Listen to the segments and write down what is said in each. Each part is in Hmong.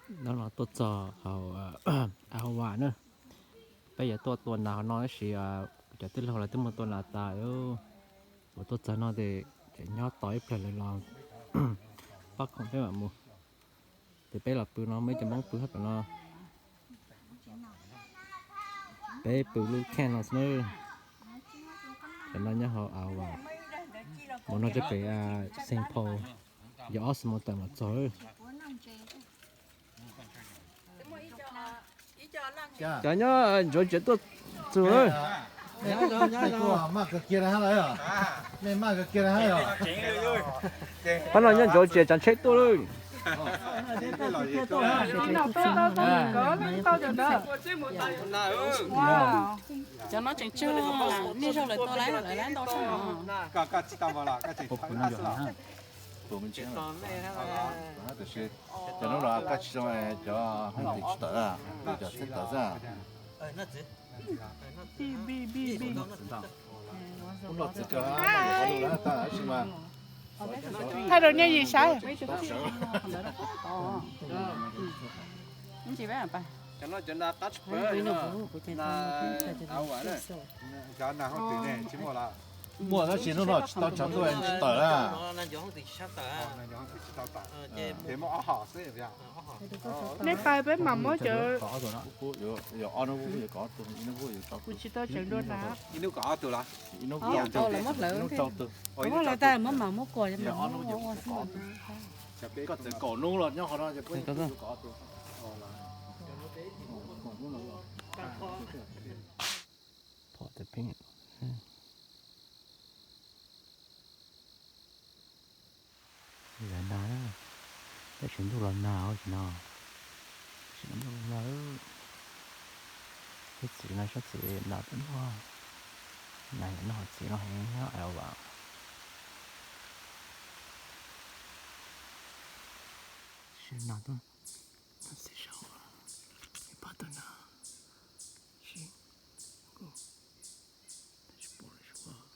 No los tuaj txog hauv av Hauv Vam na. Peb yuav tuaj tua nas hauv no tab sis cov tij laug lawv twb mus tua nas tas. Uas tuaj txog no ces tseem nyob tos ib pliag lawv los pab khoom peb mam mus. Ces peb los pw no, muaj ib co Hmoob pw hauv tom no. Peb pw lub camp no xwb na. Cov no nyob hauv av Hauv Vam, mus no rau pem Saint Paul, yog ob xuab moos tawm los txog. Cov nyob Georgia tuaj txug. Pab no nyob Georgia tsav tsheb tuaj lawm. Cov no tseem tsawg, niaj zaus lawv tua lawv lawv ntau tshaj no. Cov no kaj tsis zoo, cov Hmoob Tim tsis tawm, cov txheeb tawm xwb. Thaij rau Nyiaj Yim saib. Muaj tab sis hnub no tsis tau tshav ntuj tsis tawm na. Nej pais peb mam muab cov, kuv tsis tau tseem dua na. Ib hnub kom ob tug los? Ib hnub kom ob tug, ib hnub rau tug. Muab hlawv tag muab mam muab kuam. Koj txawm kaum hnub los nyob qhov no ces puab kom ob tug. Pom tawm pheej. Yog nag na, tab sis ntuj los nag ua tsis no, tab sis ntuj los nag. Peb txiv no sab txiv nag tuaj noj, nag noj txiv no heev nyob av Vam. Sab nag tuaj noj txiv saum, ib pab tuaj nag, sib nkuj, tab sis pom lawm suav.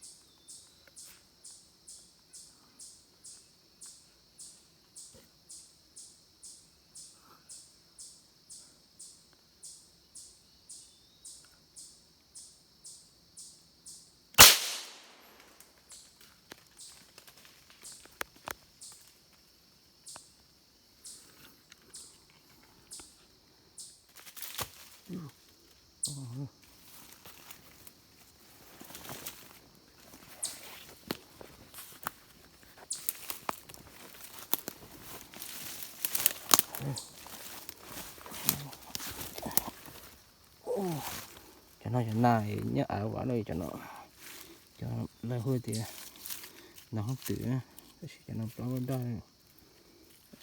Cov no cov nag nyob av Vam no, cov no cov lawv hu tias nag hoob twm, tab sis cov no plaub lub daj,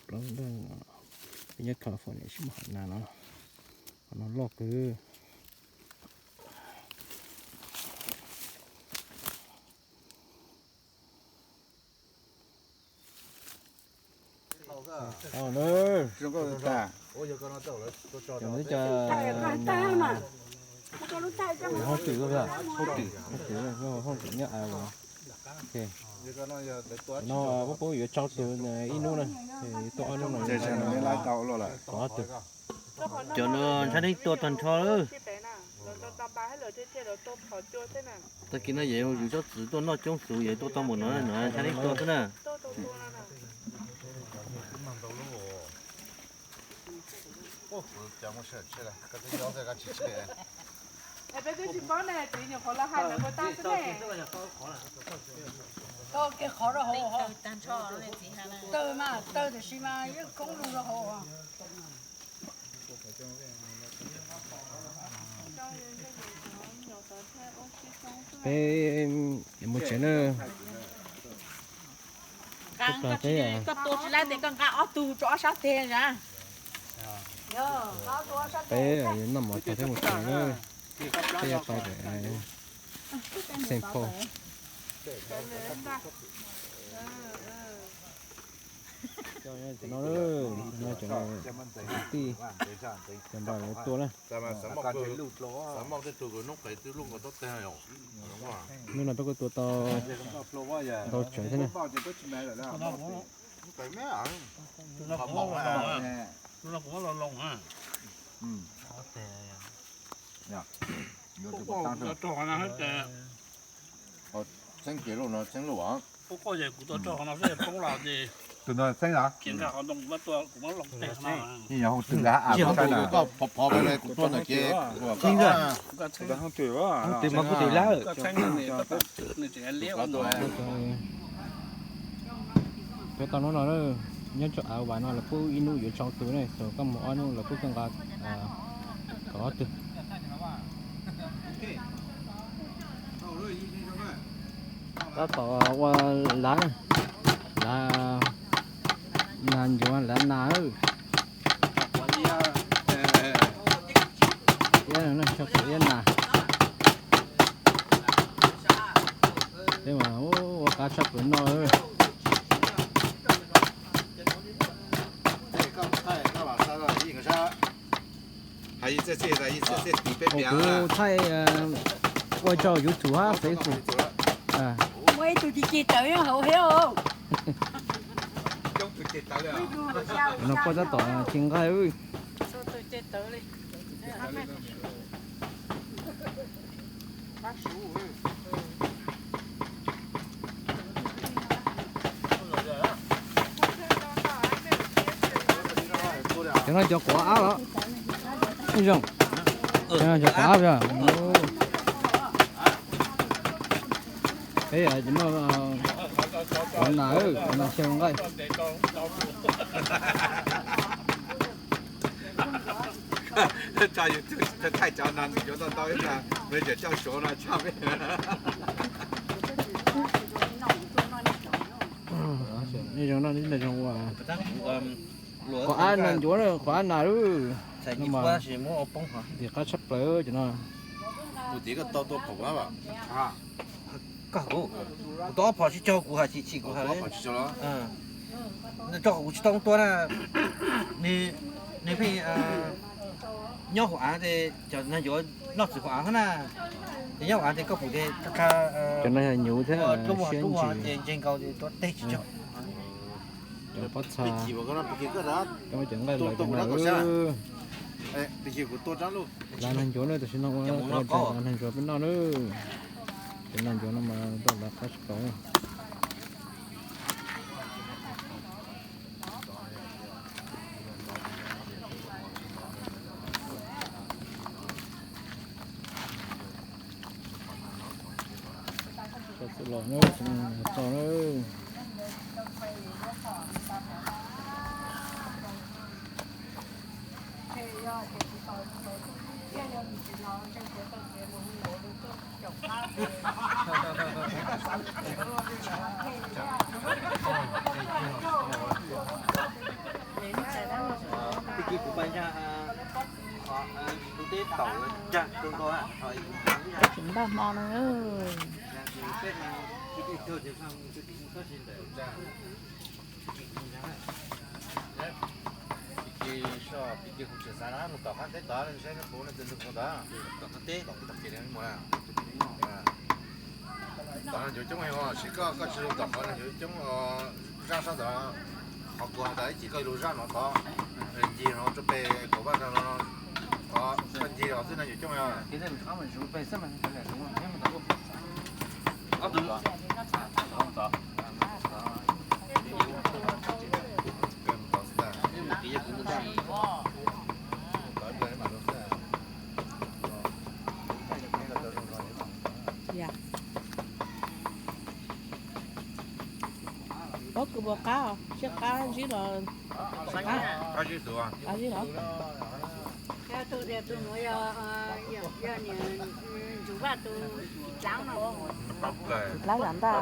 plaub lub daj. Peb nyob California sib muaj hom nag no, hom no loj kawg. Cov hoob twm, hoob twm, hoob twm nyob av Vam. No puab yuav tsau tug ib hnub na, tuaj ob hnub no, ob tug. Cov no ntshai neeg tua tag nrho lawm. Tag kis no yog yus tsob txiv tuaj noj coob xwb, yog tua tau npaum no, ntshai neeg tua xwb na. Peb twb tsis paub ne, txiv nyuam qhuav los hais ntawd puas tag xwb ne. Kev qhov rau hauv, tawg mas tawg tiam sis mas yeej koob lug rau hauv. Peb mus tsev na. Koj tua tsis laib tes koj nqa ob tug rau ob sab teg na. Peb noj mov tag peb mus tsev na. Peb yuav pais pem Saint Paul. Cov no, no cov kwv tij, cov npawg lawv tua na. Hnub no peb kuj tua tau ntau tsawv thiab na. Kuv muab los loo na. Txheeb kiag lub no txheeb lub. Kuv tuaj txog qhov no xwb poob los ces tus no txheeb los? Kuv muab loo teg no. Ib nyuag hooj twg nkag av, koj phov phov li kuv tuaj ntawm ces. Hooj twg mas kuj twg lawm. Peb tau hnub no nyob rau av vas no lawv pub ib hnub yuav tsau tug ne, thaum koj mus ob hnub lawv pub koj nqa kaum ob tug. Tab tom ua lav, lav nas ncuav lav nas. Iab no, tsho kuv iab nas. Peb mas ua qab tshaj plaws no. Kuv thaij ua rau YouTube hab Facebook. Muaj ib tug ci ci tawv nyob hauv thiab. No koj tab tom ci nqaij. Cov no cov quav ab los? Zoo. Cov quav ab. Peb quav nas, quav nas xyaw nqaij. Tso YouTube thaij cov no yuav tau ntau ib tag, lawv tseem coj suav no tshaj peb. Nej zoo no, nej zoo ua. Quav ab nas ncuav, quav ab nas lub. Tim qab tshaj plaws cov no. Kuv tau ob phom tsis cog kuv has chim chim kuv has. Rau qhov kuv tsis tau tua na, nws pheej nyob hauv av ces cov nas ncuav noj txwv hauv av hab na. Ces nyob hauv av ces koj pum ces cov no yog nyuv thiab, dlub dlub ces ntse nkaus ces tua teg tsis cog. Cov pob txha, cov nqaij lawv cov no. Lav nas ncuav na, tam sim no ua lav nas ncuav peb noj na. Cov nas ncuav no mas tau lav qab tsis tau. Tso txwm los na, tso na. Tib kis kuv pais ntsa, qhov tus teb taum ntsa tu nkaus. Tsis npaj hmo no. Pib kis soj, pib kis kuv tseem xav mus tom qab teb tod saib puv leej twg lug puv tod. Tom qab teb, tom qab teb mus na. Tom no ncuav coob heev os, sis koj, koj tsis lug tom qhov no ncuav coob, zaj sab ntawd, qhov kuv has tas ib chim koj lug zaj no tod, ncig no rau pem kaum vaj no, qhov koj ncig los xwb no ncuav coob heev. Ua kws ua qab, siab qab zib los, qab zib los. Yog tus tias tus nuav yog, yog niam Ntsuj Vaj tus dlaab no. Dlaab yam ntaj,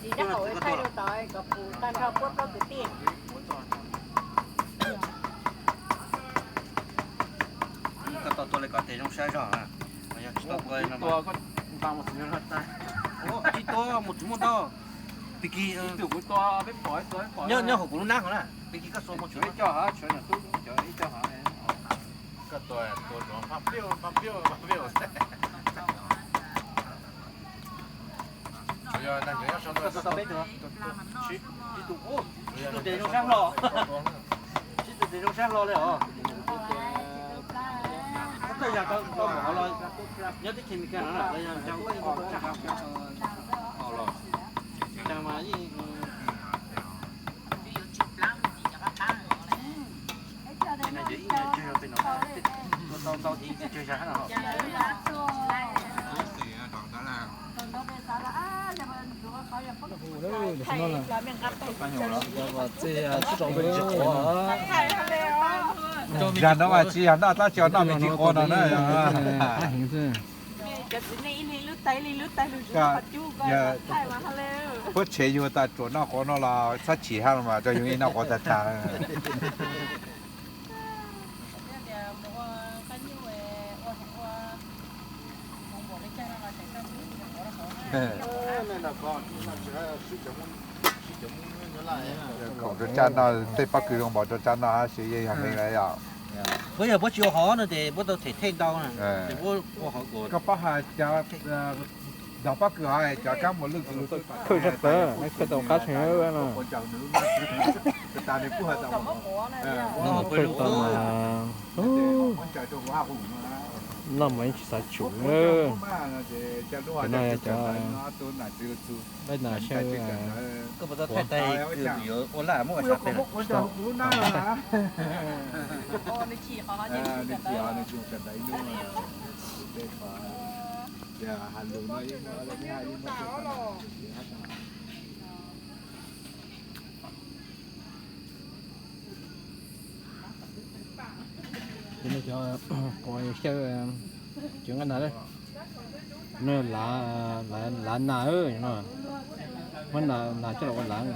txiv nrab hauv thaij rau tod kom pum tag nrho puab plaub kwv tij. Koj tau tua li ko tes zoo sab zog na, yog tsis tau tua no, tsis tua mus tsis muaj ntau. Pig kig, nyob hauv kuv lub nab hov na, pig kig koj xuas mus tsuav coj hov, tsuav nyuam tub cov. Pab pib, pab pib, pab pib. Ib tug, ib tug tes zoo sab hlo, ib tug tes zoo sab hlo li os. Koj yog tau mus los nyob teb chaws Amelikas no na los yog ua ib tug tshaj qhov los? Cas mas yeej Yog no mas tsis yog noj tab tsis noj me ntsis quav no na. Puab tshev yug tas tsuas noj quav no los txhob chim hab los mas rau yug ib noj quav tag tag. Khoom rau tsaj noj, tej pob kws zoo npaum rau tsaj noj hab si yeej yog heev lawm yom. Puab yog puab tsis ua hov no ces puab tau them thej ntau na, ces puab ua hov kuas. Koj paub has cov, nrog pob kws hov cov kab mus lwj kws lug thwj tag, thwj tau qab tseem no. Thwj tau mas, noj mas yeej tsis xav tsum. Cov no yog cov lab nas xyaw. Cov quav xyaw, cov nqaij nas, lav nas, muab nas coj los ua lav.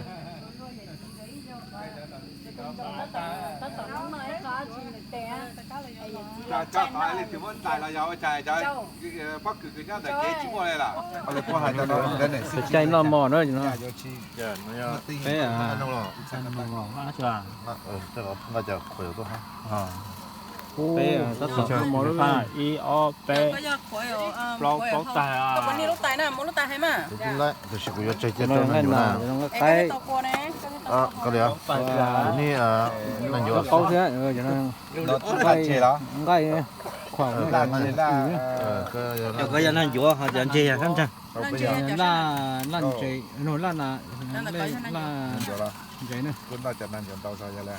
Pob kws kws nyob ntawm kev tsis muaj li lawm. Peb caij noj mov na. Peb, peb tab tom noj mov lawm. Ib ob peb plaub plaub tag. Tam sis kuv yuav tseg cia rau nqaij nas, nqaij qaib. Kuv niaj nqaij, nqaij khuam, cov koj yog nag ncuav ho cov ntseg yog sab ntsag. Laj, laj ntses, laj na, laj ntses na.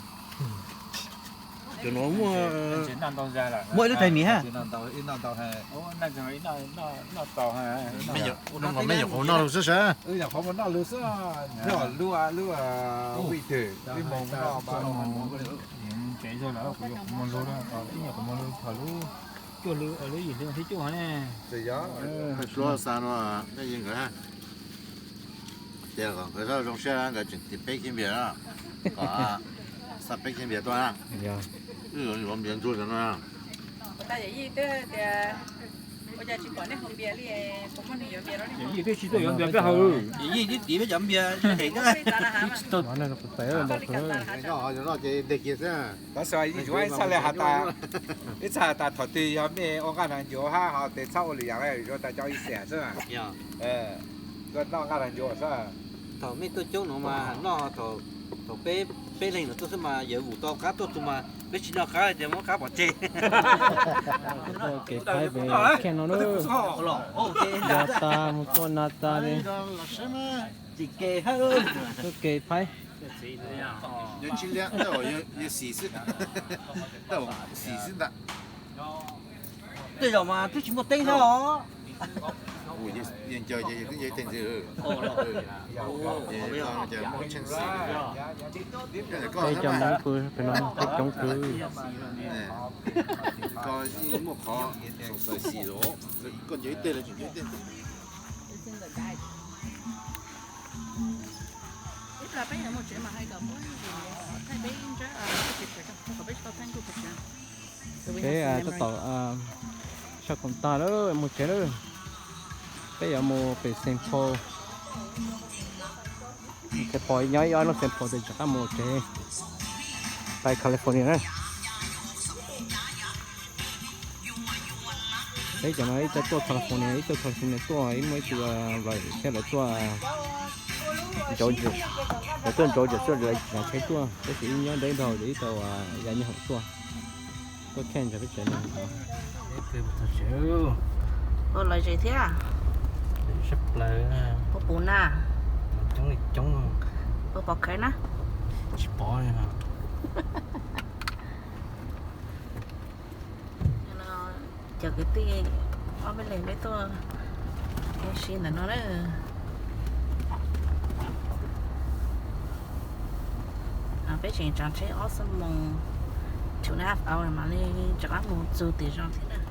Cov no muaj, muaj ib lub tais mis hab. Mej nyuam qhuav noj lug xwb sas. Lub, lub vij twg, ib moos no. Ntses zog lawm kuv yuav qhov muag lug, ib nyuag qhov muag lug thaum lub cuaj lub, lub yim hli thib cuaj ne. Hluav xav no, nej yeej nkawd hab. Tias kom nkawd zoo siab nkawd tseem tis peb kib npias na, kom xa peb kib npias tuaj na. Wb yuav npias ntxuag cov no. Yij twb tsis tuaj yuav npias peb haus. Yij twb tiv peb cov npias. Tab sis ib txhaj le has tas, ib txhaj has tas thaum twg yog mej ua nqaj nas ncuav hab ho tes txhob ua lwm yam, yuav tas cov ib xiam xwb. Koj noj nqaj nas ncuav xwb. Thaum mej tuaj coob no mas noj, thaum peb, peb leeg no tuaj xwb mas yawg vum tau qab tuaj txug mas peb tsis noj qab tias muab qab pov tseg. Kev phaib pem kiag no na. Yog tas mus tuaj na tas li. Tuaj kev phaib. Tej zaum mas twb tsis muaj teeb thiab os. Peb cov Hmoob pw pem no peb coob kawg. Peb tab tom saj khoom tag lawm mus tsev lawm. Peb yuav mus pem Xeem Phos, Xeem Phos nyob ib ob hnub Xeem Phos tes rov qab mus tsev, pais California na. Peb cov no ib co tuaj California, ib tug California tuaj, ib muaj ib tug Vladimir thiab lawv tuaj Georgia, lawv tuaj Georgia tuaj, lawv tsheb tuaj, tab sis ib nyob deb dhau ces ib tau ya nyob hoom tuaj, tuaj kheej nrog peb tsev neeg no. Ua lom zem thiab. Sab plaws. Puas pum na? Coob li coob. Puas pom khawv na? Tsis pom li. Cov kwv tij ob peb leeg peb tuaj ua si ntawm no na. Peb tseem tsav tsheb ob xuab moos, two and a half hour mam li rov qab mus txug tim zos thiab na.